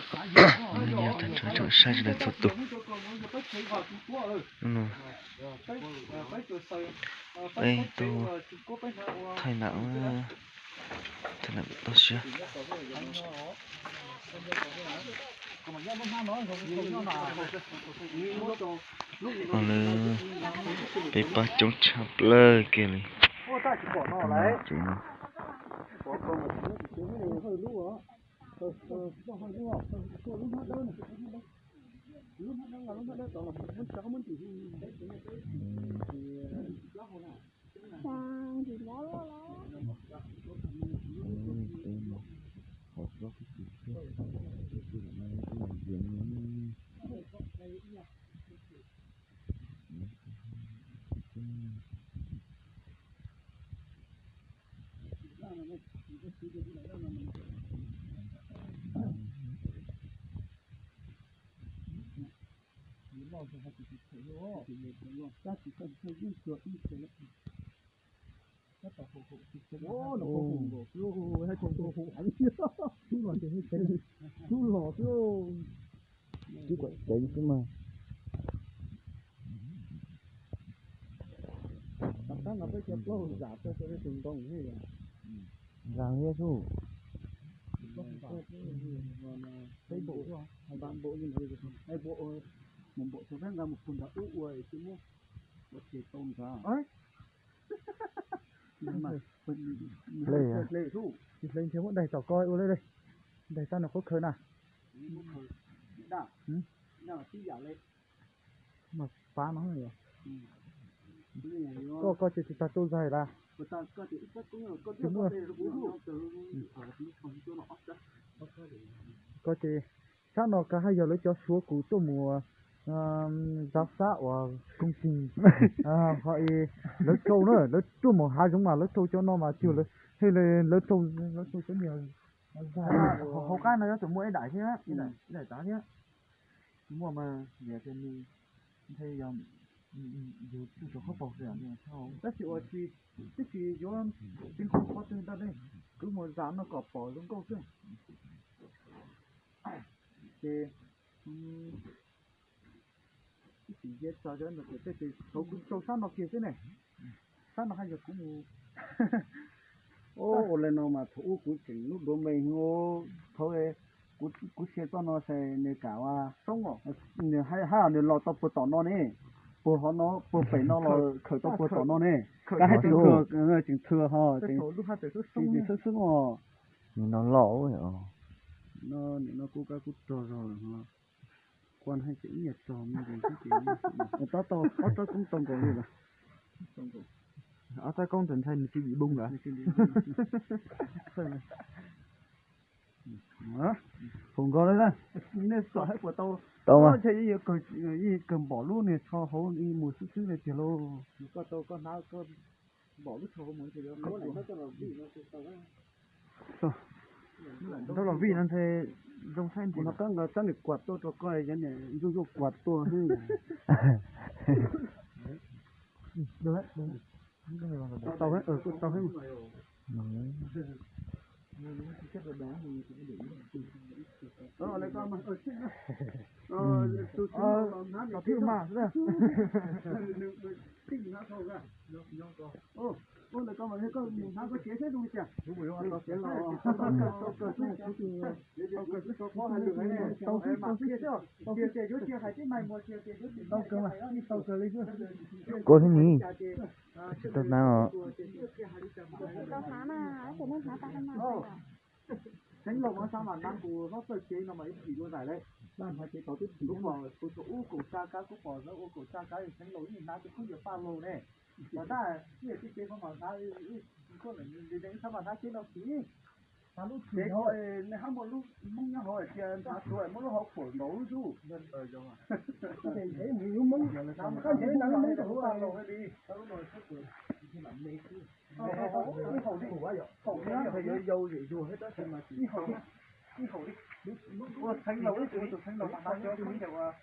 Nyob tag nrho tsoom saib sawv daws txhua tus, hnub no peb tuaj thaij nam, thaij nam toj siab. Lawv peb pab coob tshaj plaws kiag li. Twb kom ceev xwb mas. Zam thiab xwb. Hle, tsis hle ntshe muab daig tom ko ua li, daig tau nws qhuab khaws na. Mas pab no yog, koj, koj ces tsis tag tuj zais las. Tsis muaj. Koj ces sab no kav haj yog lawv cov Suav kuv tuaj mus zov sab uas koog tig, ho lawv rau na, lawv tuaj mus hav zoov mas lawv rau cov no mas cuag lawv, lawv rau, lawv rau cov niag zais. Hauv qab no yuav tsum muaj ib daim thiab, ib daim tav thiab. Muaj mas vim tias nws ntshe yog yus tsuj tsuag khaub paug xwb. Tab sis uas tsis, twb tsis yuav tseeb qhov twg ntag ne, kuv mus zam no kom pom zoo nkauj xwb. Ces twb tsis nce txog cov no ces tej ces thaum kuv rau sab no kiag xwb ne, sab no haj yog kuv mus. Ua li no mas thaum ub kuv tseem lub duav me, thaum kuv sia txoj no ces nws kam, nws haj nws los tau puag tom no ne, puag hov no puag pem no los khawm tau puag tom no ne. Kab haj tseem thw, tseem thw ho tseem xwb xwb os. Nim no los no nim no kuj kab kuj rog zog lawm ho. Kuv haj tseem ib nyuag rog me ntsis xwb ces tab tau ob rab koob tau nkaus li lawm. Ob rab koob ntawd ntshai nws tsis vim boo lawm. Foom nkaus li na. Nej xom hab puas tau? Tau mas. Ntshe yeej kawg npom lub niag tsho hauv mus xwb xwb li tiag lauj. Koj tau koj hnav koj npom lub tsho hauv mus. Nrau los vij no ntshe zoo saib nti. Qab nqa tsab niag kuam tuaj rau koj, cov niag zuj zuj kuam tuaj. Tau, kuj tau. Tus twg mas, ua li ko mas koj mus hnav koj tsev saib zoo li cas. Tau xwb, tau xwb. Tsis tias yuav cia hais tib mai muag, tsis tias yuav tsis tau kawg mas, tau kawg li xwb. Koj thiab ni, tsis tau hnav os. Tau hnav mas, tab sis nej hnav tau hnav. Xeev Laus mas xav mas hnav tus hlob txawj cev no mas ib chim dua daim lawm. Kuv pom tus thaum ub kaum tsa kab, kuv pom lawv ua kaum tsa kab, Xeev Laus yeej hnav tus khaub ncaws paj laug ne. Los tab sis tej cev qhov mas hnav, xav mas hnav cev no kiag. Ces nej hab muaj lub Hmoob nyob hauv hais tias hnav tuag muab lub hauv phuam nkaus lub zuj. Ua Xeev Laus, tus Xeev Laus mas hnav cov khaub ncaws